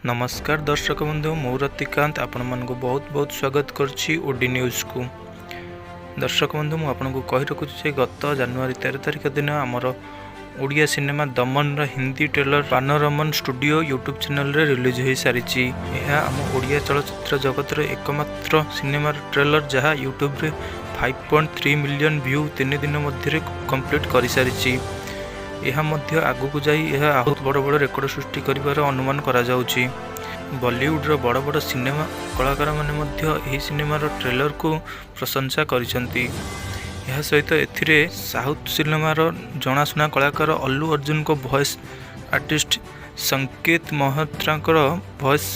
ନମସ୍କାର ଦର୍ଶକ ବନ୍ଧୁ, ମୁଁ ରତିକାନ୍ତ ଆପଣମାନଙ୍କୁ ବହୁତ ବହୁତ ସ୍ୱାଗତ କରୁଛି ଓଡି ନ୍ୟୁଜ୍କୁ। ଦର୍ଶକ ବନ୍ଧୁ, ମୁଁ ଆପଣଙ୍କୁ କହି ରଖୁଛି ଯେ ଗତ ଜାନୁଆରୀ 13 ତାରିଖ ଦିନ ଆମର ଓଡ଼ିଆ ସିନେମା ଦମନର Hindi trailer Panorama studio YouTube ଚ୍ୟାନେଲରେ ରିଲିଜ୍ ହୋଇସାରିଛି। ଏହା ଆମ ଓଡ଼ିଆ ଚଳଚ୍ଚିତ୍ର ଜଗତର ଏକମାତ୍ର ସିନେମାର ଟ୍ରେଲର, ଯାହା ୟୁଟ୍ୟୁବରେ 5.3 ମିଲିୟନ୍ ଭ୍ୟୁ 3 ଦିନ ମଧ୍ୟରେ କମ୍ପ୍ଲିଟ୍ କରିସାରିଛି। ଏହା ମଧ୍ୟ ଆଗକୁ ଯାଇ ଏହା ଆହୁରି ବଡ଼ ବଡ଼ ରେକର୍ଡ଼ ସୃଷ୍ଟି କରିବାର ଅନୁମାନ କରାଯାଉଛି। ବଲିଉଡ଼ର ବଡ଼ ବଡ଼ ସିନେମା କଳାକାରମାନେ ମଧ୍ୟ ଏହି ସିନେମାର ଟ୍ରେଲରକୁ ପ୍ରଶଂସା କରିଛନ୍ତି। ଏହା ସହିତ ଏଥିରେ ସାଉଥ୍ ସିନେମାର ଜଣାଶୁଣା କଳାକାର ଅଲ୍ଲୁ ଅର୍ଜୁନଙ୍କ ଭଏସ୍ ଆର୍ଟିଷ୍ଟ ସଂକେତ ମଲ୍ହୋତ୍ରାଙ୍କର ଭଏସ୍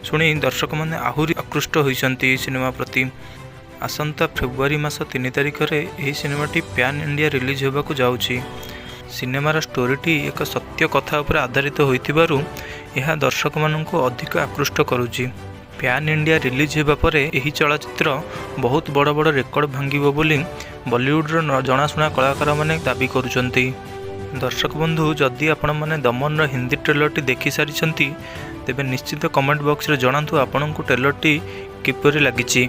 ଶୁଣି ଦର୍ଶକମାନେ ଆହୁରି ଆକୃଷ୍ଟ ହୋଇଛନ୍ତି ଏହି ସିନେମା ପ୍ରତି। ଆସନ୍ତା ଫେବୃଆରୀ ମାସ 3 ତାରିଖରେ ଏହି ସିନେମାଟି ପ୍ୟାନ୍ ଇଣ୍ଡିଆ ରିଲିଜ୍ ହେବାକୁ ଯାଉଛି। ସିନେମାର ଷ୍ଟୋରିଟି ଏକ ସତ୍ୟ କଥା ଉପରେ ଆଧାରିତ ହୋଇଥିବାରୁ ଏହା ଦର୍ଶକମାନଙ୍କୁ ଅଧିକ ଆକୃଷ୍ଟ କରୁଛି। ପ୍ୟାନ୍ ଇଣ୍ଡିଆ ରିଲିଜ୍ ହେବା ପରେ ଏହି ଚଳଚ୍ଚିତ୍ର ବହୁତ ବଡ଼ ବଡ଼ ରେକର୍ଡ଼ ଭାଙ୍ଗିବ ବୋଲି ବଲିଉଡ଼ର ଜଣାଶୁଣା କଳାକାରମାନେ ଦାବି କରୁଛନ୍ତି। ଦର୍ଶକ ବନ୍ଧୁ, ଯଦି ଆପଣମାନେ ଦମନର ହିନ୍ଦୀ ଟ୍ରେଲରଟି ଦେଖିସାରିଛନ୍ତି, ତେବେ ନିଶ୍ଚିତ କମେଣ୍ଟ ବକ୍ସରେ ଜଣାନ୍ତୁ ଆପଣଙ୍କୁ ଟ୍ରେଲରଟି କିପରି ଲାଗିଛି।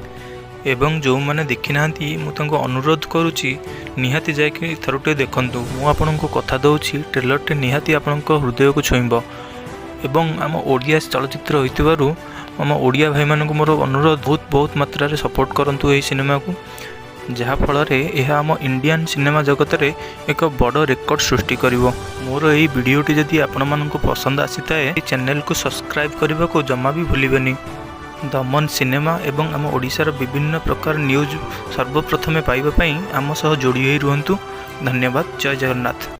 ଏବଂ ଯେଉଁମାନେ ଦେଖିନାହାନ୍ତି, ମୁଁ ତାଙ୍କୁ ଅନୁରୋଧ କରୁଛି, ନିହାତି ଯାଇକି ଥରୁଟିଏ ଦେଖନ୍ତୁ। ମୁଁ ଆପଣଙ୍କୁ କଥା ଦେଉଛି, ଟ୍ରେଲରଟି ନିହାତି ଆପଣଙ୍କ ହୃଦୟକୁ ଛୁଇଁବ। ଏବଂ ଆମ ଓଡ଼ିଆ ଚଳଚ୍ଚିତ୍ର ହୋଇଥିବାରୁ ଆମ ଓଡ଼ିଆ ଭାଇମାନଙ୍କୁ ମୋର ଅନୁରୋଧ, ବହୁତ ବହୁତ ମାତ୍ରାରେ ସପୋର୍ଟ କରନ୍ତୁ ଏହି ସିନେମାକୁ, ଯାହାଫଳରେ ଏହା ଆମ ଇଣ୍ଡିଆନ୍ ସିନେମା ଜଗତରେ ଏକ ବଡ଼ ରେକର୍ଡ଼ ସୃଷ୍ଟି କରିବ। ମୋର ଏହି ଭିଡ଼ିଓଟି ଯଦି ଆପଣମାନଙ୍କୁ ପସନ୍ଦ ଆସିଥାଏ, ଚ୍ୟାନେଲକୁ ସବସ୍କ୍ରାଇବ୍ କରିବାକୁ ଜମା ବି ଭୁଲିବେନି। ଦମନ ସିନେମା ଏବଂ ଆମ ଓଡ଼ିଶାର ବିଭିନ୍ନ ପ୍ରକାର ନ୍ୟୁଜ୍ ସର୍ବପ୍ରଥମେ ପାଇବା ପାଇଁ ଆମ ସହ ଯୋଡ଼ି ହୋଇ ରୁହନ୍ତୁ। ଧନ୍ୟବାଦ। ଜୟ ଜଗନ୍ନାଥ।